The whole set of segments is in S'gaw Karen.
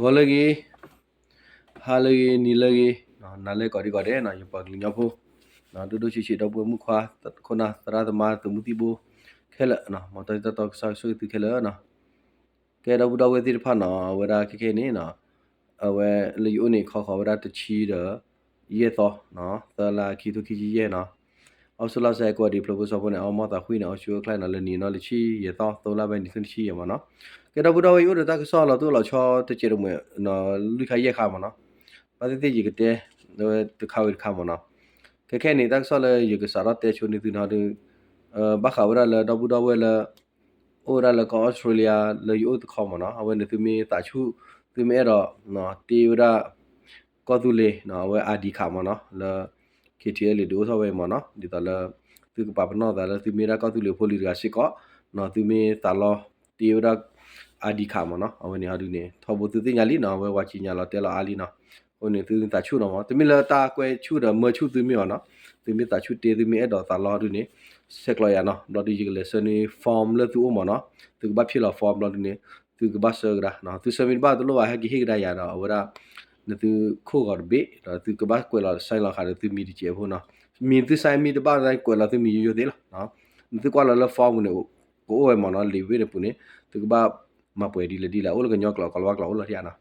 ဂီၤလၢအဂ့ၤ, ဟါလၢအဂ့ၤ, နံၤလၢအဂ့ၤ, နၤလၢကိးဒံကိးဒဲးနီၤ, ယပှၤကလုာ်ကညီဖိ ဒိၣ်ဒိၣ်ဆံးဆံး ဒီပုၢ်ဝဲၢ်မုၣ်ခွါ ခိၣ်နၢ်သရၣ်သမါ သုးမုၢ်သံၣ်ဘိ ခဲလၢာ်နီၤ, မ်တၢ်တၢ်တီကစၢ်ဆိၣ်ဂ့ၤသုခဲလၢာ်နီၤ. ကဲ ဒီပုၢ်ဒီဝဲၢ်သ့ၣ်တဖၣ်နီၤ, အဝဲဒၣ်ခဲခဲအံၤန့ၣ်နီၤ, အဝဲလၢယအိၣ်န့ၣ် ခီဃီၤဝဲဒၣ်တဆံဒီး ယဲၢ်သီ, သၢလါ ခံထိခံဆံယဲၢ်နီၤ. အိၣ်ဆူၣ်လီၤစဲးကိးဒံး ဖျိးဖိစီၤဖိန့ၣ် အီၣ်မီၢ်သးဃံန့ၣ် အိၣ်ဆူၣ်အိၣ်ချ့နီၤ, လၢနံၤနီၤ လၢဆံယဲၢ်သီ သၢလါ ဘၣ်နံၤ ခံဆံယဲၢ်မ့ၢ်နီၤ. ကဲ ဒီပုၢ်ဒီဝဲၢ် ယအိၣ်ဒီးတၢ်ကစီၣ်လီၤတိၢ်လီၤဆီတစဲးတမှဲၤ လွံၢ်ခါယဲၢ်ခါမ့ၢ်နီၤ. ဘၣ်သ့ၣ်သ့ၣ်ယကတဲ တခါဝံၤတခါမ့ၢ်နီၤ. ခဲခဲအံၤန့ၣ် တၢ်ကစီၣ်လၢယကစးထီၣ်တဲဆိန့ၢ်သုနီၤဒီး ဘၣ်ဃးဝဲဒၣ်လၢဒီပုၢ်ဒီဝဲၢ်လၢ အိၣ်ဝဲဒၣ်လၢကီၢ်အီစထြ့လယါ လၢယအိၣ်တခီမ့ၢ်နီၤ, အဝဲန့ၣ်သုမ့ၢ်သးဆူၣ် သုမ့ၢ်အဲၣ်ဒိး တ့ဝဲဒၣ် ကီၢ်သူလ့ၤ အဝဲ ID card မ့ၢ်နီၤ, လၢ KTLA ဒုးအိၣ်ထီၣ်ဝဲအံၤမ့ၢ်နီၤ, ဒ်သိးလၢ သုကပာ်ပနီၣ်သးလၢသုမ့ၢ်ဒၣ်ကီၢ်သူလ့ၤဖိလံၤတဂၤစ့ၢ်ကီး, သုမ့ၢ်သးလီတ့ဝဲဒၣ် ID card မ့ၢ်နီၤ, အဝဲန့ၣ်ဟီဒုန့ၣ် ထီဘိသုသ့ၣ်ညါလံနီၤ, အဝဲပှၤစံၣ်ညီၣ်လီၤတဲလီၤအါလံနီၤ. အဃိန့ၣ် သုသးဆူၣ်နီၤမ့ၢ်, တမ့ၢ်လၢတၢ်ကွဲးဆူၣ်ဒီးမၢဆူၣ်သုမ့ၢ်အီၤနီၤ, သုမ့ၢ်သးဆူၣ်တ့ သုမ့ၢ်အဲၣ်ဒိးသးလီဟီဒုန့ၣ် ဆဲးကျိးယၤနီၤ, ဘျီဒုးယကလဲၤဆှၢန့ၢ် form လၢသုအိၣ်မ့ၢ်နီၤ, သုကဘၣ်ဖံးလီၤ form ဘျီဒုန့ၣ် သုကဘၣ်ဆှၢကဒါ, သုဆှၢမ့ၢ်တဘၣ်တလိၣ်ဘၣ် ဟဲက့ၤဟ့ၣ်ကဒါယၤဒီး အဝဲဒၣ် နသုခိၣ်ဂီၤတဘ့ၣ် ဒီးသုကဘၣ်ကွဲးလီၤ sign လီၤဃာ်ဒီးသုမံၤတစဲးဖိနီၤ, မံၤသု sign မ့ၢ်တဘၣ် ကွဲးလီၤသုမံၤယိယိသ့လီၤ. နသုကွၢ်လီၤလၢ form ပူၤန့ၣ် ကအိၣ်ဝဲမ့ၢ်နီၤ, လံာ်ဝ့ၢ်န့ၣ်ပူၤန့ၣ် သုကဘၣ်မၤပှဲၤဒ်လဲၣ်ဒ်လဲၣ် အိၣ်လၢကညီကျိာ်ကီၤလၤဝါကျိာ်အိၣ်လီၤဒံးဧါနီၤ.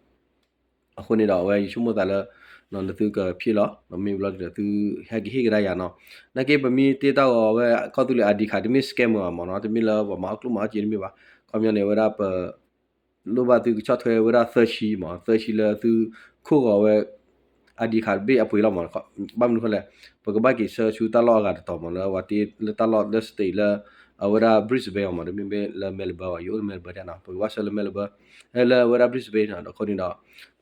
အဃိန့ၣ်ဒီး အဝဲယဆိကမိၣ်သးလၢ နသုကဖံးလီၤ မ့ၢ်ဘျီဒုဒီး သုဟဲက့ၤဟ့ၣ်ကဒါယၤနီၤ. နာ်က့ပမ့ၢ်တ့တၢ်ဂီၤဝဲကီၢ်သူလ့ၤ ID card တမ့ၢ် scammer မ့ၢ်နီၤ, တမ့ၢ်လၢပှၤမၤအီၣ်ကျိၣ်မၤအီၣ်စ့တမ့ၢ်ဘၣ်. ခီပညီန့ၣ် အဝဲဒၣ်ပ လိၣ်ဘၣ်သုကဆီၣ်ထွဲဝဲဒၣ်သၢဆံမ့ၢ်, သၢဆံလၢသုခိၣ်ဂီၤဝဲ ID card တဘ့ၣ်အပှ့ၤလီၤမ့ၢ်. ဘၣ်မနုၤအဃိလဲၣ်, ပကဘၣ်က့ၤဆှၢဆူတၢ်လီၢ်အဂၤတတီၤမ့ၢ် လၢပှၤတ့လၢတၢ်လီၢ်လၢ state လၢ အဝဲဒၣ် Brisbane မ့ၢ်, တမ့ၢ်လၢ Melbourne ဘၣ်, ယအိၣ်လၢ Melbourne ဒၣ်နီၤ, ပကဘၣ်ဆှၢလၢ Melbourne လၢအဝဲဒၣ် Brisbane အဃိန့ၣ်ဒီး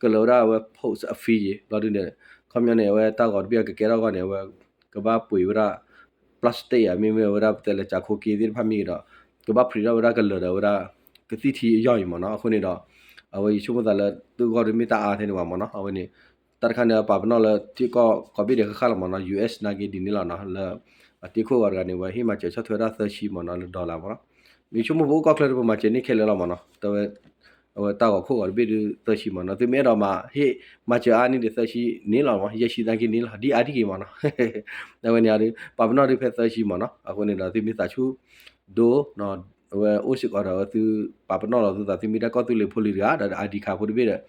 ကလၢၤဝဲဒၣ်အဝဲ post office ယံၤ ဘျီဒုန့ၣ် ခီပညီန့ၣ် အဝဲတၢ်ဂီၤတဘ့ၣ်အကကဲထီၣ်အဂီၢ်န့ၣ် အဝဲကဘၣ်ပှ့ၤဝဲဒၣ် plastic ဧါ, မ့မ့ၢ်ဝဲဒၣ်ပတဲလၢ ကၠၤခိက့သ့ၣ်တဖၣ်မ့ၢ်ဒီး ကဘၣ် print ထီၣ်ဝဲဒၣ်ကလၢၤဒီးဝဲဒၣ် ကသံၣ်ထံအယီၢ်အံၤမ့ၢ်နီၤ. အဃိန့ၣ်ဒီး အဝဲယဆိကမိၣ်သးလၢသုဂီၢ်တမ့ၢ်တၢ်အါထဲန့ၣ်ဘၣ်မ့ၢ်နီၤ. အဝဲန့ၣ် တၢ်တခါန့ၣ် ပာ်ပနီၣ်လၢထံကီၢ်ကိးဘ့ၣ်ဒဲးဃၣ်ဃၣ်လီၤမ့ၢ်နီၤ, US နာ်က့ဒ်န့ၣ်လီၤနီၤ, လၢအတ့ခိၣ်ဂီၤတဂၤန့ၣ် ဝဲဟ့ၣ်မၤစၢၤဆီၣ်ထွဲဒၣ်သၢဆံမ့ၢ်နီၤ လၢ dollar မ့ၢ်နီၤ. မ့ၢ်ဆိကမိၣ်ပအိၣ်ကီၢ်ချၢဒီး ပမၤစၢၤန့ၢ်ခဲလၢာ်လီၤမ့ၢ်နီၤ. တဝဲ အဝဲတၢ်ဂီၤခိၣ်ဂီၤတဘ့ၣ်ဒုးသၢဆံမ့ၢ်နီၤ, သုမ့ၢ်အဲၣ်ဒိးမၤဟ့ၣ်မၤစၢၤအါန့ၢ်ဒံးသၢဆံန့ၣ်လီၤမ့ၢ်, ယဲၢ်ဆံသနာ်က့န့ၣ်လီၤ, ဒ်အါဒ်က့ၤမ့ၢ်နီၤ. အဝဲန့ၣ်ဒုး ပာ်ပနီၣ်ဒုးဖဲသၢဆံမ့ၢ်နီၤ. အဃိန့ၣ်ဒီး သုမ့ၢ်သးဆူၣ်ဒိ အဝဲအိၣ်စ့ၢ်ကီးဒီး အဝဲသုပာ်ပနီၣ်လီၤသုသး သုမ့ၢ်ဒၣ်ကီၢ်သူလ့ၤဖိလံၤတဂၤ ဒီး ID card ဖိတဘ့ၣ်ဒီး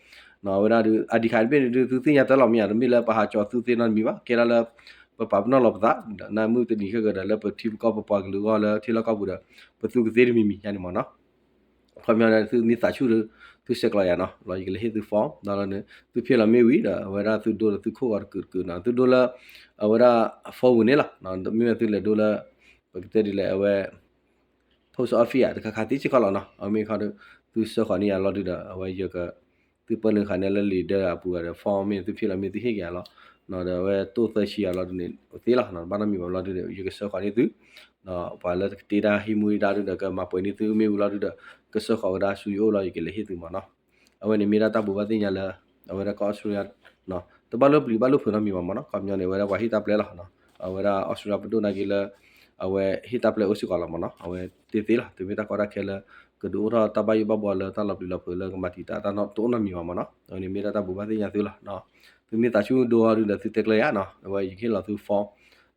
အဝဲဒၣ်ဒုး ID card တဘ့ၣ်န့ၣ်ဒုး သုသ့ၣ်ညါတၢ်လီၤမ့ၢ်ဧါ, တမ့ၢ်လၢပဟးကၠီၤသုသ့ၣ်နီတမံၤဘၣ်, ကဲဒၣ်လၢ ပပာ်ပနီၣ်လီၤပသး ဒီးနၢ်မုၢ်တနံၤခဲကဒီး လၢပထံပကီၢ်ပပှၤကလုာ်အဂီၢ်လၢထံလီၢ်ကီၢ်ပူၤဒီး ပသူကသ့တမံၤမံၤညါန့ၣ်မ့ၢ်နီၤ. ခီပညီန့ၣ် သုမ့ၢ်သးဆူၣ်ဒီး သုဆဲးကျိးယၤနီၤ, လီၤယကလဲၤဟ့ၣ်သု form ဒီးန့ၣ် သုဖံးလီၤမ့ၢ်ဝံၤဒီး အဝဲဒၣ်သုဒိလၢသုခိၣ်ဂီၤတကုာ်တကုာ်နီၤ, သုဒိလၢ အဝဲဒၣ် phone ပူၤန့ၣ်လီၤ. မ့မ့ၢ်သုလဲၤဒိလၢ ပကတဲဒ်လဲၣ် အဝဲ post office ဧါ တခါခါသ့စ့ၢ်ကီးလီၤနီၤ. အမ့ၢ်ခီဒီး သုဆှၢဃီၤန့ၢ်ယၤလီၤဒုးဒီး အဝဲယက သုပာ်လၢဃာ်န့ၢ်လၢလံာ်ဒၢအပူၤဒီး form မ့ၢ်သုဖံးလီၤမ့ၢ်သုဟ့ၣ်က့ၤယၤလီၤ. ဒီးအဝဲတိၢ်သၢဆံယၤလီၤဒုးန့ၣ် သ့လီၤနီၤ, ဘၣ်နီတမံၤဘၣ်လီၤဒုးဒီး ယကဆှၢဃီၤန့ၢ်သု ဒီးပှၤလၢကတ့တၢ်ဟံးမူဒါဒုးဒီး ကမၤပှဲၤန့ၢ်သုမ့ၢ်ဝံၤလီၤဒုးဒီး ကဆှၢဃီၤကဒါဆူယအိၣ်လီၤ ယကလဲၤဟ့ၣ်သုမ့ၢ်နီၤ. အဝဲန့ၣ်မ့ၢ်ဒၣ်တၢ်ဘိးဘၣ်သ့ၣ်ညါလၢ အဝဲဒၣ်ကီၢ်အီစထြ့လယါ တဘၣ်လိၣ်ပျံၤဘၣ်လိၣ်ဖုးနီတမံၤဘၣ်မ့ၢ်နီၤ. ခီပညီန့ၣ် အဝဲဒၣ်ပှၤဟ့ၣ်တၢ်ပျဲလီၤ. အဝဲဒၣ်အီစထြ့လယါပဒိၣ်နာ်က့လၢ အဝဲဟ့ၣ်တၢ်ပျဲအိၣ်စ့ၢ်ကီးလီၤမ့ၢ်နီၤ. အဝဲသ့သ့လီၤ, တမ့ၢ်တၢ်ကီတၢ်ခဲလၢ ကဒုးအိၣ်ထီၣ်တၢ်ဘၣ်ယိၣ်ဘၣ်ဘှီလၢတၢ်လီၤပျံၤလီၤဖုးလၢကမၤတံာ်တာ်တၢ်နီတအိၣ်နီတမံၤဘၣ်မ့ၢ်နီၤ. အဝဲန့ၣ်မ့ၢ်ဒၣ်တၢ်ဘိးဘၣ်သ့ၣ်ညါသုလီၤ. သုမ့ၢ်သးဆူၣ်ဒိအီၤဒုးဒီး သုတဲကျဲယၤနီၤ, အဝဲယကဟ့ၣ်လီၤသု form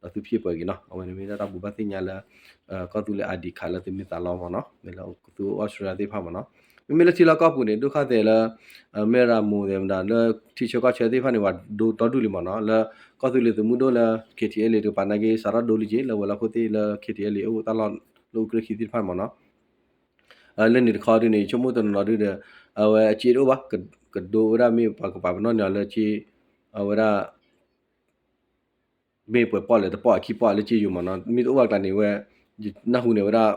ဒီးသုဖံးပှဲၤက့ၤနီၤ. အဝဲန့ၣ်မ့ၢ်ဒၣ်တၢ်ဘိးဘၣ်သ့ၣ်ညါလၢ ကီၢ်သူလ့ၤ ID card လၢသုမ့ၢ်သးလီမ့ၢ်နီၤ, မ့ၢ်လၢသုအိၣ်အီစထြ့လယါသ့ၣ်တဖၣ်မ့ၢ်နီၤ. မ့မ့ၢ်လၢထံလီၢ်ကီၢ်ပူၤန့ၣ် ဒိၣ်ဃာ်သဲးလၢ မဲၢ်ရမိၢ်သဲးမတၤ လၢထံဆၢကီၢ်ဆၢသ့ၣ်တဖၣ်န့ၣ် ပှၤဒိဒီဒူၣ်လံမ့ၢ်နီၤ. လၢကီၢ်သူလ့ၤသုးမုၢ်ဒိၣ်လၢ KTLA တကပၤနာ်က့ စးထီၣ်ဒိလံက့ၤ လၢဝဲၤလီၢ်ခိၣ်သ့ၣ်လၢ KTLA အိၣ်တၢ်လီၢ်လၢအူကြၢးခံသ့ၣ်တဖၣ်မ့ၢ်နီၤ. လၢန့ၣ်တခီဒုးန့ၣ် ယဆိကမိၣ်တနီၤနီၤဒုးဒီး အဝဲအစ့တအိၣ်ဘၣ်, ကဒိဝဲဒၣ်မ့ၢ်ပှၤကပာ်ပနီၣ်န့ၢ်အီၤလၢစ့ အဝဲဒၣ် မ့ၢ်ပှဲၤပီၣ်လဲၣ်တပီၣ်အခံပီၣ်လၢစ့ယိၤမ့ၢ်နီၤ. မ့ၢ်တအိၣ်ဘၣ်ကျါန့ၣ်ဝဲ နၢ်ဟူန့ၣ်ဝဲဒၣ်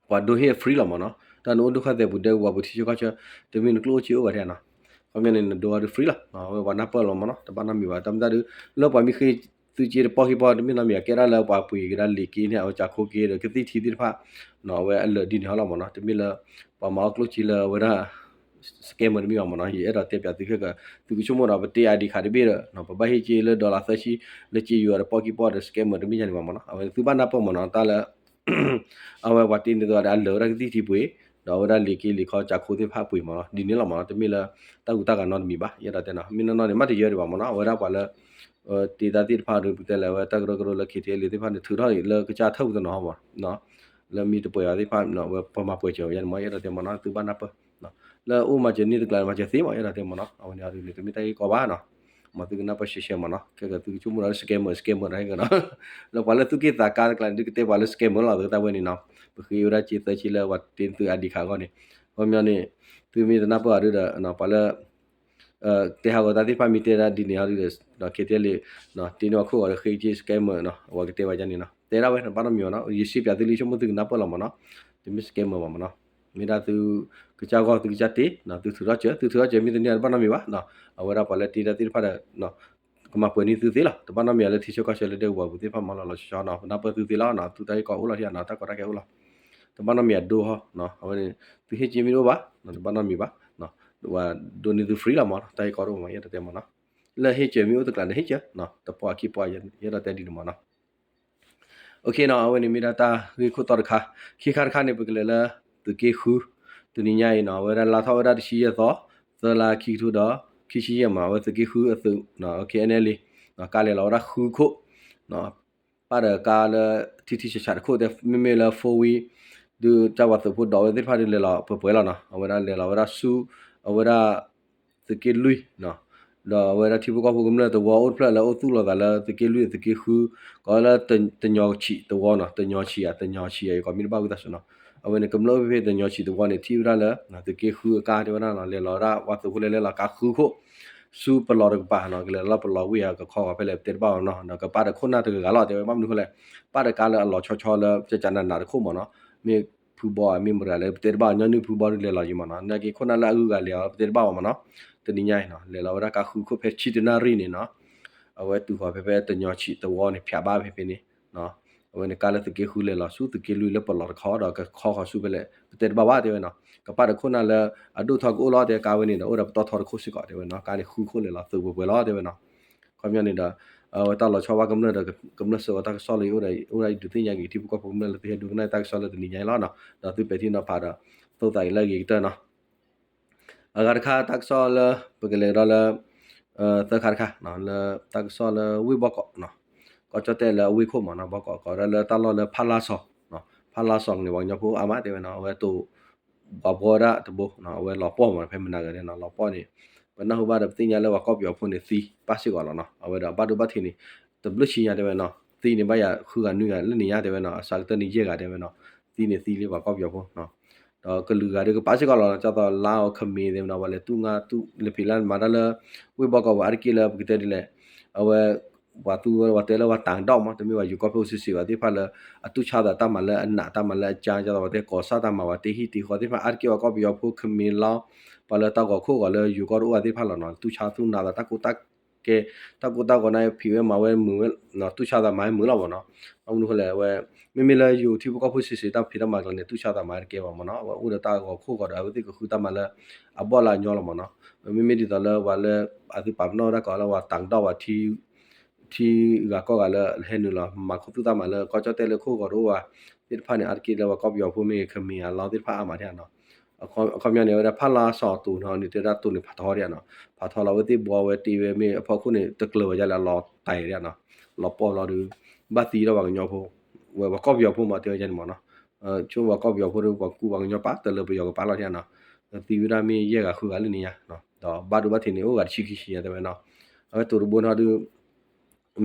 ပှၤဒိဟ့ၣ် free လီၤမ့ၢ်နီၤ. တၢ်နအိၣ်ဒိၣ်ဃာ်သဲးပူၤဒဲကဝီၤပူၤထံဆၢကီၢ်ဆၢ တမ့ၢ်နကျိၣ်အိၣ်စ့အိၣ်ဘၣ်ထဲနီၤ. ခီပညီန့ၣ် နဒိအီၤဒုး free လီၤ. အဝဲပှၤနၢ်ပၢၢ်လီၤမ့ၢ်နီၤ, တဘၣ်နီတမံၤဘၣ်. တၢ်မတၤဒုး လၢပှၤမ့ၢ်ဃ့သုစ့တပီၣ်ခံပီၣ် တမ့ၢ်နီတမံၤဘၣ်, ကဲဒၣ်လၢပှၤပှ့ၤကဒါလံာ်က့န့ၣ် အဝဲကၠၤခိက့ဒီး ကသံၣ်ထံသ့ၣ်တဖၣ် အဝဲအလၢာ်ဒ်န့ၣ်ဟီလီၤမ့ၢ်နီၤ. တမ့ၢ်လၢ ပှၤမၤအီၣ်ကျိၣ်စ့လၢအဝဲဒၣ် scammer တမ့ၢ်ဘၣ်မ့ၢ်နီၤ. ယအဲၣ်ဒိးတဲပၠးသုခဲက သုကဆိကမိၣ်ဒီး ပတ့ ID card တဘ့ၣ်ဒီး ပဘၣ်ဟ့ၣ်စ့လၢ dollar သၢဆံ လၢစ့ယိၤဒီး ပီၣ်ခံပီၣ်ဒီး scammer တမ့ၢ်ယါန့ၣ်ဘၣ်မ့ၢ်နီၤ. အဝဲသုဘၣ်နၢ်ပၢၢ်မ့ၢ်နီၤ တၢ်လၢ အဝဲပှၤတ့န့ၢ်သုဒီး အလၢာ်ဝဲဒၣ်ကသံၣ်ထံပှ့ၤ ဒီးအဝဲဒၣ်လံာ်က့လံာ်ခီကၠးခိၣ်သ့ၣ်တဖၣ်ပှ့ၤမးနီၤ ဒ်န့ၣ်လီၤမးနီၤ တမ့ၢ်လၢ တၢ်ဂုၤတၢ်ဂၤနီတမံၤဘၣ် ယအဲၣ်ဒိးတဲနီၤ မ့ၢ်နီၢ်နီၢ်န့ၣ် မ့ၢ်တယၢဒံးဘၣ်မးနီၤ အဝဲဒၣ်ပှၤလၢ တ့တၢ်သ့ၣ်တဖၣ်ဒီး ပကတဲလၢအဝဲတၢ်ကရၢကရိလၢ ခ့ထံလံသ့ၣ်တဖၣ်န့ၣ် ထုးထီၣ်လံာ်လၢကစၢ်ထၢၣ်ပူၤတနီၤမးနီၤ လၢမ့ၢ်တပှဲၤဘၣ်သ့ၣ်တဖၣ် ဝဲပှၤမၤပှဲၤစၢၤဝဲယါန့ၣ်မး ယအဲၣ်ဒိးတဲမးနီၤ သုဘၣ်နၢ်ပၢၢ် လၢအအိၣ်မၤစၢၤန့ၢ်တကျါန့ၣ် မၤစၢၤသ့မး ယအဲၣ်ဒိးတဲမးနီၤ အဝဲန့ၣ်အဒုးန့ၣ် တမ့ၢ်တၢ်ဂ့ၢ်ကီဘၣ်နီၤ မ့ၢ်သုကနၢ်ပၢၢ်ရှဲရှဲမးနီၤ ခဲကသုကဆိကမိၣ်ဒီး scammer scammer တဟဲကနီၤ လၢပှၤလၢသူၣ်က့ၣ်သးကါတကျါန့ၣ် ဒုးကတဲပှၤလၢ scammer လီၤ သုတၢ်ဝဲန့ၣ်နီၤ ပဃ့ဝဲဒၣ်က့သၢဆံလၢပှၤတ့သုအဒံးခးအဂီၢ်န့ၣ် ခီပညီန့ၣ် သုမ့ၢ်တနၢ်ပၢၢ်အီၤဒုးဒီး ပှၤလၢ တဲဟးဂီၤတၢ်သ့ၣ်တဖၣ်မ့ၢ်တဲဒၣ်ဒ်န့ၣ်အီၤဒုးဒီး ခ့ထံလံ တ့န့ၢ်အခိၣ်ဂီၤဒီးဃ့က့ scammer နီၤ အဝဲကတဲဝဲဒ်န့ၣ်နီၤ တဲဒၣ်ဝဲ တဘၣ်နီတမံၤဘၣ်နီၤ ယစံးပၠးသုလံ ဆိကမိၣ်သုကနၢ်ပၢၢ်လီၤမးနီၤ တမ့ၢ် scammer ဘၣ်မးနီၤ မ့ၢ်ဒၣ်သု ကစၢ်ဂီၢ်သုကစၢ်တ့ သုထုးထီၣ်စၢၤ သုထုးထီၣ်စၢၤမ့ၢ်တန့ၢ်တဘၣ်နီတမံၤဘၣ်နီၤ အဝဲဒၣ်ပှၤလၢတ့တၢ်သ့ၣ်တဖၣ်ဒီး ကမၤပှဲၤန့ၢ်သုသ့လီၤ တဘၣ်နီတမံၤလၢထံဆၢကီၢ်ဆၢလၢဒဲကဝီၤပူၤသ့ၣ်တဖၣ်မးလီၤလီၤဆီဆီနီၤ ပနၢ်ပၢၢ်သုသ့လီၤနီၤ သုတၢ်ဂ့ၢ်ကီအိၣ်လီၤထံနီၤ တၢ်ကီတၢ်ခဲအိၣ်လီၤ တဘၣ်နီတမံၤအဒိဟီနီၤ အဝဲန့ၣ် သုဟ့ၣ်က့မ့ၢ်တအိၣ်ဘၣ် တဘၣ်နီတမံၤဘၣ် ဝဲဒိးန့ၢ်သု free လီၤမး တၢ်ဂ့ၢ်ကီတအိၣ်မး ယအဲၣ်ဒိးတဲမးနီၤ လၢဟ့ၣ်စၢၤမ့ၢ်အိၣ်တကျါန့ၣ် ဟ့ၣ်စၢၤ တပှၢ်ခံပှၢ် ယအဲၣ်ဒိးတဲဒ်န့ၣ်မးနီၤ OK နီၤ အဝဲန့ၣ်မ့ၢ်ဒၣ်တၢ်ဂ့ၢ်ခိၣ်တီတခါ ခံခါတခါန့ၣ် ပကလဲၤလၢ သုးက့ဃု တနံၤညါအံၤနီၤ အဝဲဒၣ်လါထီၣ်ဝဲဒၣ်တဆံယဲၢ်သီ သၢလါခံကထိဒီး ခံဆံယဲၢ်မး အဝဲသုးက့ဃုအသုး KNLA ကါလဲၤလီၤဝဲဒၣ်ဃုခိၣ် ပၣ်ဒီးကါလၢ ထံထံဆးဆးတခိၣ်တဲ မ့မ့ၢ်လၢ four wheel ဒုးကၢ်ပှၤသုးဖိဒိးဝဲသ့ၣ်တဖၣ်ဒုးလဲၤလီၤပှဲၤပှဲၤလီၤနီၤ အဝဲဒၣ်လဲၤလီၤဝဲဒၣ်ဆူ အဝဲဒၣ် သုးက့လွံၢ် ဒီးအဝဲဒၣ်ထံဖိကီၢ်ဖိကမျၢၢ်သဝီအိၣ်တဖျၢၣ်လၢအိၣ်သူၣ်လီၤသးလၢသုးက့လွံၢ်သုးက့ဃု ကိးလၢတညီဆံးသဝီနီၤ တညီဆံးဧါ တညီဆံးဧါ ယကိးမ့ၢ်တဘၣ်ဝံသးစူၤနီၤ အဝဲန့ၣ် ကမျၢၢ်အိၣ်ဖဲဖဲတညီဆံးသဝီန့ၣ် ထံၣ်ဝဲဒၣ်လၢ သုးက့ဃုအကါတဲဝဲဒၣ်နီၤ လဲၤလီၤဝဲဒၣ်ပှၤသုးဖိလဲၤလဲၤလီၤကါဃုခိၣ် ဆူပလီၤတကပၤနီၤ ကလဲၤလီၤပလီၤဝ့ၢ်ဧါ ကခီဂီၤဖဲလဲၣ် ပတဲတဘၣ်အီၤနီၤ ဒီးကပၣ်ဒီးခိၣ်နၢ်တဂၤဂၤလီၤ တဲဝဲ ဘၣ်မနုၤဃိလဲၣ် ပၣ်ဒီးကါလၢအလီၤဆီဆီလၢ ကကနးနးတခိၣ်မးနီၤ မ့ၢ်ဖုဘီဧါ မ့ၢ်မရၤလၢ ပတဲတဘၣ်အီၤ ညီနုၢ်ဖုဘီဒုးလဲၤလီၤယံၤမးနီၤ နာ်က့ခိၣ်နၢ်လၢအဂုၤအဂၤလဲၤအီၤ ပတဲတဘၣ်အီၤမးနီၤ တနံၤညါအံၤနီၤ လဲၤလီၤဝဲဒၣ်ကါဃုခိၣ်ဖဲဆံတနၣ်ရံၣ်န့ၣ်နီၤ အဝဲတုၤဃီၤဖဲဖဲတညီဆံးသဝီန့ၣ် ဖျးဘၣ်ဖဲဖဲန့ၣ် အဝဲန့ၣ်ကါလၢသုးက့ဃုလဲၤလီၤဆူသုးက့လွံၢ်လၢပလီၤတခီဒီးကခီဃီၤဆူဖဲလဲၣ် ပတဲတဘၣ်ဘၣ်တဲဝဲနီၤ ကပၣ်ဒီးခိၣ်နၢ်လၢအဒိၣ်ထီၣ်ကအိၣ်လီၤတဲကါဝဲန့ၣ်ဒီး အိၣ်ဒီးပတီၢ်ထီတခိၣ်စ့ၢ်ကီးတဲဝဲနီၤ ကါန့ၣ်ဃုခိၣ်လဲၤလီၤသုးပှဲၤပှဲၤလီၤတဲဝဲနီၤ ခီပညီန့ၣ်ဒီး အဝဲတၢ်လီၤဆီဘၣ်ကမျၢၢ်ဒီး ကမျၢၢ်စၢၤဝဲတၢ်ကစီၣ်လၢအအိၣ်ဒီး အံၤဒုးသ့ၣ်ညါက့ၤထံဖိကီၢ်ဖိကမျၢၢ်လၢသုဟဲဒိကနၣ်တၢ်ကစီၣ်လၢတနံၤညါအံၤလီၤနီၤ ဒီးသုပဲာ်ထံနီၤဖးဒီး သိၣ်သးအံၤလၢအဂ့ၤကတၢၢ်နီၤ အဂၤတခါတၢ်ကစီၣ်လၢ ပကလဲၤဒီးလၢ သၢခါတခါ လၢတၢ်ကစီၣ်လၢဝ့ၢ်ဘီကီး ကီၢ်ကၠီၣ်တဲၣ်လၢအဝ့ၢ်ခိၣ်မးနီၤ ဘီကီး ကိးဒၣ်လၢတၢ်လီၢ်လၢဖၣ်လါစီၤ ဖၣ်လါစီၤန့ၣ် ပှၤကညီဖိအါမးတဲဝဲနီၤ အဝဲတိၤ ပှၤဘှီဝဲဒၣ်တဘိ အဝဲလီၤပှီၢ်မး ဖဲမနၤဂၤန့ၣ်နီၤ လီၤပှီၢ်န့ၣ် ပနၢ်ဟူဘၣ်ဒီးပသ့ၣ်ညါလၢပှၤကီၢ်ပယီၤဖိန့ၣ်သံပၣ်စ့ၢ်ကီးလီၤနီၤ အဝဲဒီးအဘၣ်ဒိဘၣ်ထံးန့ၣ် တဘျုးဆံညါတဲဝဲနီၤ သံန့ၣ်ဘၣ်ယၤဃုဂၤနွံဂၤလၢန့ၣ်ညါတဲဝဲနီၤ အစှၤကတၢၢ်န့ၣ်ယဲၢ်ဂၤတဲဝဲနီၤ သံန့ၣ်သံလၢပှၤကီၢ်ပယီၤဖိနီၤ ဒီးကလုာ်ဂၤဒုးကပၣ်စ့ၢ်ကီးလီၤနီၤ ဒ်သိးလါအီၤခမ့ၢ်သ့ၣ်နီၤ ပှၤလဲၤတူၢ်ငါတူၢ်လဲၤဖံးလၢမၤတၢ်လၢ ဝ့ၢ်ဘီကီးပှၤအါတက့ၢ်လၢပကတဲဒ်လဲၣ် အဝဲ ပှၤသူဝဲပှၤတဲလၢပှၤတၢ်ဒီၣ်မး တမ့ၢ်ပှၤယိၤကီၢ်ဖိစ့ၢ်စ့ၢ်ဘၣ်သ့ၣ်တဖၣ်လၢ အတူၢ်ဆါသးတၢ်မၤလၢအနးတၢ်မၤလၢအကါ ဒ်သိးပှၤတဲကီၢ်ဆၣ်တၢ်မၤ ပှၤတ့ဟံၣ်တ့ဃီသ့ၣ်တဖၣ်အါတက့ၢ်ပှၤကီၢ်ပယီၤဖိခမ့ၢ်လီၤ ပှၤလၢတၢ်ဂီၤခိၣ်ဂီၤလၢယိၤကီၢ်တအိၣ်ဘၣ်သ့ၣ်တဖၣ်လီၤနီၤ တူၢ်ဆါသူၣ်နးသးတၢ်ကိၢ်တၢ်ကဲ တၢ်ကိၢ်တၢ်ဂီၤန့ၣ် ဖံးဝဲမၤဝဲမုာ်ဝဲ တူၢ်ဆါသးမၤဝဲမုာ်လီၤမးနီၤ ဘၣ်မနုၤဃိလဲၣ် အဝဲ မ့မ့ၢ်လၢယိၤထံဖိကီၢ်ဖိစ့ၢ်စ့ၢ် တၢ်ဖံးတၢ်မၤကျါန့ၣ် တူၢ်ဆါသးမၤဝဲတကဲဘၣ်မးနီၤ အဝဲအိၣ်ဒီးတၢ်ဂီၤခိၣ်ဂီၤဒီး အဝဲသ့ၣ်ကဃုတၢ်မၤလၢ အဘီၣ်လၢအညီလီၤမးနီၤ မ့မ့ၢ်ဒ်သိးလၢပှၤလၢ အသုပာ်ပနီၣ်ဝဲဒၣ်ကီးလၢပှၤတၢ်ဒီၣ်ပှၤထံ ထံဂၤကီၢ်ဂၤလၢဟဲနုာ်လီၤ မၤခူသူၣ်တၢ်မၤလၢကီၢ်ကၠီၣ်တဲၣ်လၢခိၣ်ဂီၤတအိၣ်ဘၣ် သ့ၣ်တဖၣ်န့ၣ် အါတက့ၢ်လၢပှၤကီၢ်ပယီၤဖိမ့ၢ်ဂ့ၤ ခမ့ၢ်အလီၤသ့ၣ်တဖၣ်အါမးဒ်နီၤ အခီပညီန့ၣ် အဝဲဒၣ်ဖၣ်လါစီၤတိၤနီၤန့ၣ် တဲဝဲဒၣ်တိၤန့ၣ်ဖးထီဒ်နီၤ ဖးထီလီၤဝဲသ့ၣ်ဘှီဝဲတ့ဝဲမ့ၢ်အဖီခိၣ်န့ၣ် တကျၢၤဝဲဒ်လဲၣ် အလီၤတဲာ်ဒ်နီၤ လီၤပှီၢ်လီၤဒီး ဘၣ်သံဒီးပှၤကညီဖိ ဝဲပှၤကီၢ်ပယီၤဖိမး တဲဝဲဒ်န့ၣ်မးနီၤ ဆိပှၤကီၢ်ပယီၤဖိဒီး ပှၤကူပှၤကညီပာ်တလၢပယီၤကပာ်လီၤဒ်နီၤ သံဝဲဒၣ်မ့ၢ်ယဲၢ်ဂၤဃုဂၤလၢန့ၣ်ညါ ဒီးဘၣ်ဒိဘၣ်ထံးန့ၣ် အိၣ်ဂၤတဆံခံဆံညါတဲဝဲနီၤ အဝဲတိၤတဘိနီၤဒုး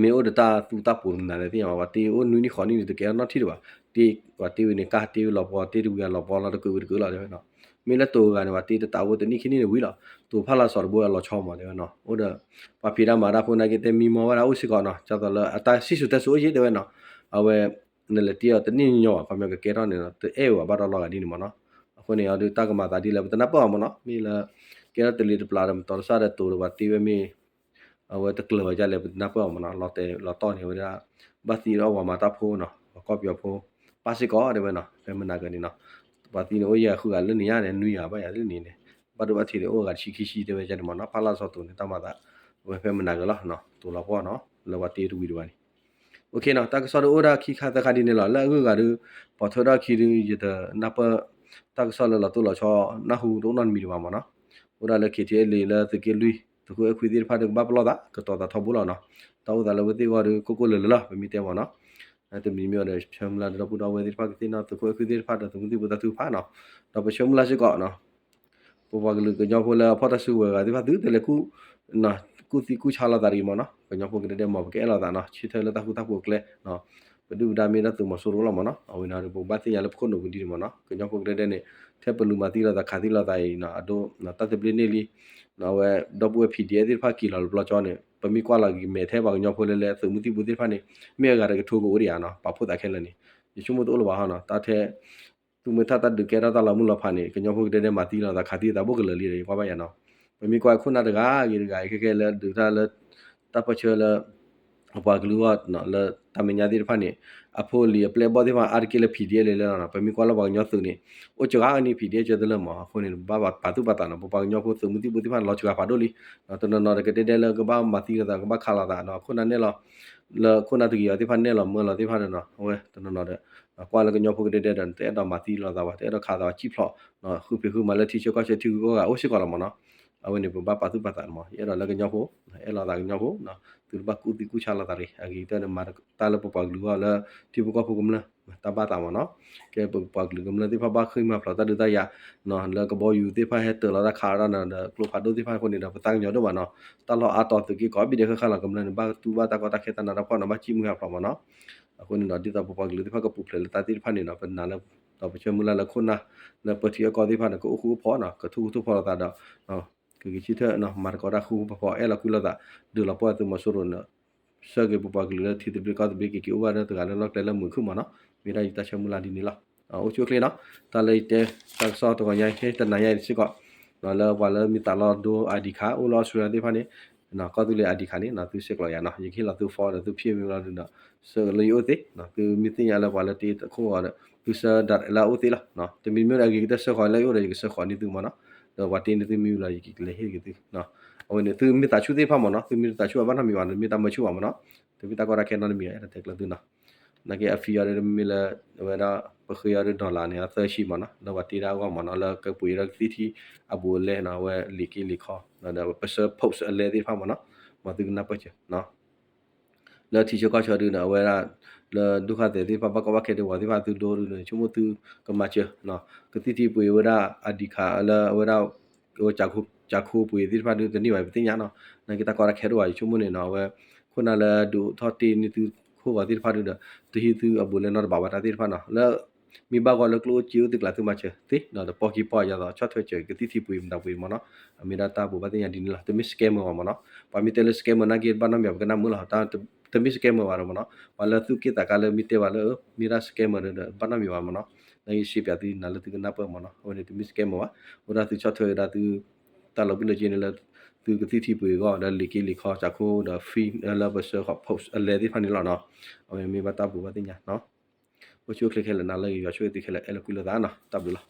မ့ၢ်အိၣ်ဒီးတၢ်သူတၢ်ပိးတမနုၤလဲၣ်သ့ၣ်ညါဘၣ် ပှၤတ့အိၣ်နွံနံၣ်ဃိးနံၣ်န့ၣ် တကဲထီၣ်နီတထံၣ်ဒံးဘၣ် တ့ ပှၤတ့ဝံၤန့ၣ် ကၢ်တ့ဝံၤလီၤပှီၢ် တ့တဝံၤအလီၤပှီၢ်လီၤ တကုးဝံၤတကုးလီၤတဲဝဲနီၤ မ့ၢ်လၢတိၤဂၤန့ၣ် ပှၤတ့တတးဝဲတနံၣ်ခံနံၣ်န့ၣ်ဝံၤလီၤ တိၤဖၣ်လါစီၤတဘိအလီၤဆီမးတဲဝဲနီၤ အိၣ်ဒီး ပှၤဖံးတၢ်မၤတၢ်ဖိနာ်က့ တဲမံမီၢ်ဝဲဒၣ်အိၣ်စ့ၢ်ကီးနီၤ ဒ်သိးလၢအတၢ်စံၣ်စိၤတဲစိၤအိၣ်ယံၤတဲဝဲနီၤ အဝဲ နလဲၤတ့အီၤတနံၣ်ညီညီဘၣ် ခီပညီကကဲထီၣ်န့ၣ် တအဲၣ်ဝဲဘၣ်ဒီးလီၤဂာ်ဒ်န့ၣ်မးနီၤ အဃိန့ၣ်အီၤဒုး တၢ်ကမၤသးဒ်လဲၣ် ပတနၢ်ပၢၢ်အီၤမးနီၤ မ့ၢ်လၢ ကဲထီၣ်တလံၤတပျၢ်ဒီး မတီၤတစၢ်ဒီးတိၤဒီး ပှၤတ့ဝဲမ့ၢ် အဝဲတကျၢၤဝဲဒ်လဲၣ် ပတနၢ်ပၢၢ်အီၤမးနီၤ လီၤတဲာ်လီၤတီၢ်န့ၣ် အဝဲဒၣ် ဘၣ်သံဒီးပှၤမၤတၢ်ဖိနီၤ ပှၤကီၢ်ပယီၤဖိ ပၣ်စ့ၢ်ကီးတဲဝဲနီၤ ဖဲမနၤဂၤန့ၣ်နီၤ ပှၤသံန့ၣ်အိၣ်ယဲၢ်ဂၤဃုဂၤလၢန့ၣ်ညါန့ၣ် နွံဂၤဘၣ်ယၤလၢန့ၣ်န့ၣ် ဘၣ်ဒိဘၣ်ထံးန့ၣ် အိၣ်ဂၤတဆံခံဆံတဲဝဲဒ်န့ၣ်မးနီၤ ဖၣ်လါစီၤတိၤန့ၣ် တၢ်မၤသး ဝဲဖဲမနၤဂၤလီၤ တိၤလီၤပှီၢ်နီၤ လၢပှၤတ့တဝံၤတဝၤန့ၣ် OK နီၤ တၢ်ကစီၣ်ဒုးအိၣ်ဒၣ်ခံခါသၢခါဒ်န့ၣ်လီၤ လၢအဂုၤအဂၤဒုး ပိာ်ထွဲထီၣ်အခံဒုး ယတနၢ်ပၢၢ် တၢ်ကစီၣ်လၢလီၤတိၢ်လီၤဆီ နၢ်ဟူတအိၣ်နီတမံၤဒံးဘၣ်မ့ၢ်နီၤ. အိၣ်ဒၣ်လၢ ခ့ထံအဲလ့ လၢသုးက့လွံၢ် သုးခိၣ်အဲၣ်ခွံသ့ၣ်တဖၣ်ဒီး ကဘၣ်ပလီၢ်သး ကတီၤသးထီဘိလီၤနီၤ. တၢ်အိၣ်သးလၢအဝဲသ့ၣ်အဂီၢ်ဒီး ကိၢ်ကိၢ်လၢၤလၢၤလီၤ ပမ့ၢ်တဲမ့ၢ်နီၤ. တမံၤမ့ၢ်ဒီး ဆၢမုၢ်လၢ်ဒီပုၢ်ဒီဝဲၢ်သ့ၣ်တဖၣ်ကသ့ၣ်နီၣ် သုးခိၣ်အဲၣ်ခွံသ့ၣ်တဖၣ်ဒီး သုးမုၢ်သံၣ်ဘိသးစၢ်တဖၣ်နီၤ. ဒီးပဆၢမုၢ်လၢ်စ့ၢ်ကီးနီၤ ပပှၤကလုာ်ကညီဖိလၢအဖီၣ်တၢ်စုကဝဲၤအဂၤသ့ၣ်တဖၣ် သုတလဲၤ ကူၣ်သံကူၣ်ဆါလိာ်သးတဂ့ၤမ့ၢ်နီၤ. ကညီဖိကဒဲကဒဲမ့ၢ် ပကအဲၣ်လိာ်သးနီၤ ဆၢထၢၣ်လၢတၢ်ဃူတၢ်ဖိးအကျဲ ပဒုၣ်ပဒါမ့ၢ်ဒၣ်သုးမီၤစိရိၤလီၤမ့ၢ်နီၤ. အဝဲန့ၣ်ဒီး ပကဘၣ်သ့ၣ်ညါလၢပခိၣ်နူာ်ပူၤဒ်န့ၣ်မ့ၢ်နီၤ. ကညီဖိကဒဲကဒဲန့ၣ် ထဲပလူၤမၤသံလိာ်သးခးသံလိာ်သးအံၤ အဒိ တၢ်သဘျ့န့ၢ်လံ အဝဲဒီပုၢ်ဝဲၢ် ဖံၣ်ဒံၣ်အဲၣ်သ့ၣ်တဖၣ်က့ၤလီၤလၢပျီကၠီန့ၣ် ပမ့ၢ်ကွၢ်လီၤက့ၤမဲာ်ထဲပှၤကညီဖိလၢ လၢသုးမုၢ်သံၣ်ဘိသ့ၣ်တဖၣ်န့ၣ် မ့ၢ်အဂၤတကထိကအိၣ်ဒံးဧါနီၤ ပာ်ဖှိၣ်သးခဲလၢာ်န့ၣ် ယဆိကမိၣ်တအိၣ်လၢၤဘၣ်ဟီနီၤ. တၢ်ထဲ သူၣ်မုာ်သးတၢ်ဒုးကဲထီၣ်တၢ်လီၤမုၢ်လီၤဖးန့ၣ် ကညီဖိကဒဲကဒဲမၤသံလိာ်သးခးသံသးဘိၣ်ကလၢာ်လံဒီး ယကွၢ်ဘၣ်ယၤနီၤ. ပမ့ၢ်ကွၢ်ခိၣ်နၢ်တဂၤဂ့ၤတဂၤအံၤ ခဲခဲလၢဒုးတၢ်လၢ တၢ်ပၢၢ်ဆၢလၢ အပှၤကလုာ်အဂီၢ် လၢတၢ်မဲာ်ညါသ့ၣ်တဖၣ်န့ၣ် အဖိအလံၤအပျဲၢ်အဘီၣ်သ့ၣ်တဖၣ်အါတက့ၢ်လၢ ဖံၣ်ဒံၣ်အဲၣ်လံလၢနီၤ. ပမ့ၢ်ကွၢ်လၢပှၤကညီသုးန့ၣ် အိၣ်စှၤဂၤအနံၤ ဖံၣ်ဒံၣ်အဲၣ်ကၢတလၢမ့ၢ် အဃိန့ၣ် ပဘၣ်ပာ်သူၣ်ပာ်သးနီၤ ပပှၤကညီဖိသုးမုၢ်သံၣ်ဘိသ့ၣ်တဖၣ်န့ၣ် လီၤစှၤဂၤဖးဒိၣ်လံ. တနီၤနီၤဒီးကဒဲကဒဲလၢကဘၣ်မၤသံလိာ်သး ကဘၣ်ခးလိာ်သးနီၤ အခိၣ်နၢ်နဲၣ်လီၤ လၢခိၣ်နၢ်တဂ့ၤအီၤသ့ၣ်တဖၣ်နဲၣ်လီၤမၢလီၤသ့ၣ်တဖၣ်ဒီးနီၤ အဝဲတနီၤနီၤဒီး ကွၢ်လၢကညီဖိကဒဲကဒဲဒီး တအဲၣ်ဒိးမၤသံလိာ်သးဘၣ် တအဲၣ်ဒိးခးသးဘၣ် စံၣ်ဖျိး ဃုဖံးဃုမၤလၢထံဆၢကီၢ်ဆၢထံဂုၤကီၢ်ဂၤအိၣ်စ့ၢ်ကီးလီၤမ့ၢ်နီၤ. အဝဲန့ၣ် ပဘၣ်ပာ်သူၣ်ပာ်သးမ့ၢ် ယအဲၣ်ဒိးလၢကညီဖိ အဲၣ်လိာ်သးကညီဖိ သုတဘၣ်ကူၣ်သံကူၣ်ဆါလိာ်သးတဂ့ၤ အဂ့ၤကတၢၢ်န့ၣ် မၤတၢ်လၢပပှၤကလုာ်အဂီၢ်လၢ ထံဖိကီၢ်ဖိကမျၢၢ် တၢ်ဘၣ်သးမ့ၢ်နီၤ. ကဲပပှၤကလုာ်ကမျၢၢ်သ့ၣ်တဖၣ်ဘၣ်ဃ့ၢ်မှံဟးဖျိးတၢ်ဒုးတၢ်ယၤ လၢကဘီယူၤသ့ၣ်တဖၣ်ဟဲတၢၤလီၤတၢ်ခးတၢ်ဒီးကျိဖးဒိၣ်သ့ၣ်တဖၣ်အဃိန့ၣ်ဒီး ပသးကညီၤဒိၣ်မးနီၤ. တၢ်လီၢ်အါတီၤသုးက့ကိးဘ့ၣ်ဒဲးဃၣ်ဃၣ်လီၤ ကမျၢၢ်န့ၣ် ဘၣ်တူၢ်ဘၣ်တၢ်ကီတၢ်ခဲတၢ်နးတၢ်ဖှီၣ်နီၤ ဘၣ်စံၣ်မှံဟးဖျိးမ့ၢ်နီၤ. အဃိန့ၣ်ဒီး ဒ်သိးပပှၤကလုာ်သ့ၣ်တဖၣ်ကပူၤဖျဲးလၢတၢ်သ့ၣ်တဖၣ်န့ၣ်ဒီး ပနာ်လၢ ဒီးပဆၢမုၢ်လၢ်လၢခိၣ်နၢ် လၢပထံအကီၢ်သ့ၣ်တဖၣ်န့ၣ် ကအိၣ်ဃူအိၣ်ဖိးနီၤ ကထိၣ်ဃူထိၣ်ဖိးလိာ်သးဒီး ကဂ့ၤဆၢထၢၣ် မၤသကိးတၢ်ဃူဃူဖိးဖိး အဲၣ်လီၤကွံလိာ်သး ဒုးလီၤပှီၢ်သုးမီၤစိရိၤန့ၣ် ဆှၢက့ၤပပှၤကလုာ်လၢထံသဘျ့ကီၢ်သဘျ့ က့ၤက့ၤအိၣ်ဘၣ်လၢတဂၤလၢလီၢ်ကျဲလၢမုာ်ခုၣ်မ့ၢ်နီၤ. မ့ၢ်ဒၣ်ယတၢ်ဆၢမုၢ်လၢ်ဒ်န့ၣ်လီၤ. အိၣ်ဆူၣ်အိၣ်ချ့နီၤ တၢ်လၢယတဲ တၢ်ကစီၣ်တဂီၤညါ ဟ့ၣ်တနၤညါအံၤစ့ၢ်ကီး လၢပှၤလၢမ့ၢ်သးလီၤဒိ ID card အိၣ်လၢ Australia သ့ၣ်တဖၣ်န့ၣ် ကီၢ်သူလ့ၤ ID card န့ၣ် သုဆဲးကျိးယၤနီၤ ယကဟ့ၣ်လီၤသု form ဒီးသုဖံးမ့ၢ်လီၤဒုးဒီး ဆှၢလၢယအိၣ်သ့ သုမ့ၢ်သ့ၣ်ညါလၢပှၤလၢတ့တခိၣ်အီၤဒီး သုဆှၢဒၣ်လၢအအိၣ်သ့လီၤ. တမံၤမ့ၢ်ဒီးအဂ့ၤကတၢၢ်ဆှၢဃီၤလၢယအိၣ်ဒီး ယကဆှၢဃီၤန့ၢ်သုမ့ၢ်နီၤ. ဒီးပှၤတ့န့ၢ်သုမ့ၢ်ဝံၤလီၤ ယကလဲၤဟ့ၣ်က့ၤသု အဝဲန့ၣ် သုမ့ၢ်သးဆူၣ်သ့ၣ်တဖၣ်မ့ၢ်နီၤ သုမ့ၢ်တသးဆူၣ်အဘၣ်နီတမံၤဘၣ် တမ့ၢ်တၢ်မၢဆူၣ်ဘၣ်မ့ၢ်နီၤ. တမ့ၢ်တၢ်ကီတၢ်ခဲနီတမံၤ အဲၣ်ဒိးတဲကျၢၤသုနီၤ. နာ်က့အ fee အီၤဒီးမ့ၢ်လၢ အဝဲဒၣ် ပဃ့အီၤဒီး dollar န့ၣ် အသၢဆံမ့ၢ်နီၤ လၢပှၤတ့ဒၣ်အဂီၢ်မ့ၢ်နီၤ လၢကပှ့ၤဒီးကသံၣ်ထံအဘူးအလဲနီၤ အဝဲလံာ်က့လံာ်ခီ ဒီးပဆှၢ post အလဲသ့ၣ်တဖၣ်မ့ၢ်နီၤ မ်သုကနၢ်ပၢၢ်စၢၤ လၢထံဆၢကီၢ်ဆၢဒုးဒီး အဝဲဒၣ် လၢဒူၣ်ဃာ်သဲးသ့ၣ်တဖၣ် ဘၣ်ကီဘၣ်ခဲဒုး ပှၤသ့ၣ်တဖၣ်သုဒိဒုး ဆိကမိၣ်သုကမၤစၢၤ ကသံၣ်ထံပှ့ၤဝဲဒၣ် ID card လၢအဝဲဒၣ် ကၠးခိပှ့ၤသ့ၣ်တဖၣ်ဒုးတန့ၢ်ဘၣ် ပသ့ၣ်ညါနီၤ. နာ်က့တၢ်ကီတၢ်ခဲဒိၣ်ဘၣ် ယဆိကမိၣ်န့ၣ်နီၤ အဝဲ ခိၣ်နၢ်လၢဒုးထီၣ်တ့န့ၢ်သုခိၣ်ဂီၤသ့ၣ်တဖၣ်ဒုးဒီး တဟံးသုအဘူးအလဲနီတဘ့ၣ်ဘၣ် တၢ်သ့ၣ်တဖၣ်နီၤ လၢ မ့ၢ်ဘၣ်ဂီၢ်လၢကျိၣ်အိၣ်စ့အိၣ်သုကျါသုမၤစၢၤသ့ ဒီးပီၢ်က့ၤပီၢ်ယၤသိး ဆီၣ်ထွဲစၢၤကသံၣ်ထံပှ့ၤမတၤပှ့ၤမ့ၢ်နီၤ. အမ့ၢ်ဒၣ်တၢ်ဘိးဘၣ်သ့ၣ်ညါဒ်န့ၣ်လီၤ. တမ့ၢ် scammer ဘၣ်မ့ၢ်နီၤ. ပှၤမ့ၢ်တဲလၢ scammer နာ်က့ဘၣ်နီတမံၤဘၣ် ပကနၢ်မုာ်လီၤ. တမ့ၢ် scammer ဘၣ်ဒီးမ့ၢ်နီၤ ပှၤလၢသူၣ်က့ၣ်သးကါလၢမ့ၢ်တဲဘၣ်လၢ မ့ၢ်ဒၣ် scammer ဒီး ဘၣ်နီတမံၤဘၣ်မ့ၢ်နီၤ. နာ်က့ရှဲပၠးသုနၤလၢသုကနၢ်ပၢၢ်မ့ၢ်နီၤ. အဝဲန့ၣ်တမ့ၢ် scammer ဘၣ်. အိၣ်ဒၣ်သုဆီၣ်ထွဲဝဲဒၣ်သု တၢ်လီၤဘှံးလီၤက့န့ၣ်လၢ သုကသံၣ်ထံပှ့ၤအဂီၢ် ဒီးလံာ်က့လံာ်ခီ ကၠးခိ ဒီး fee လၢပဆှၢဃီၤ post အလဲသ့ၣ်တဖၣ်န့ၣ်လီၤနီၤ. အဝဲမ့ၢ်ဘၣ်တၢ်ဘိးဘၣ်သ့ၣ်ညါနီၤ. အိၣ်ဆူၣ်အိၣ်ချ့ခဲလၢာ် နၤလၢဂ့ၤ ယွၤဆိၣ်ဂ့ၤသုခဲလၢာ် အဲၣ်လီၤကွံလိာ်သးနီၤ. တၢ်ဘျုးလီၤ.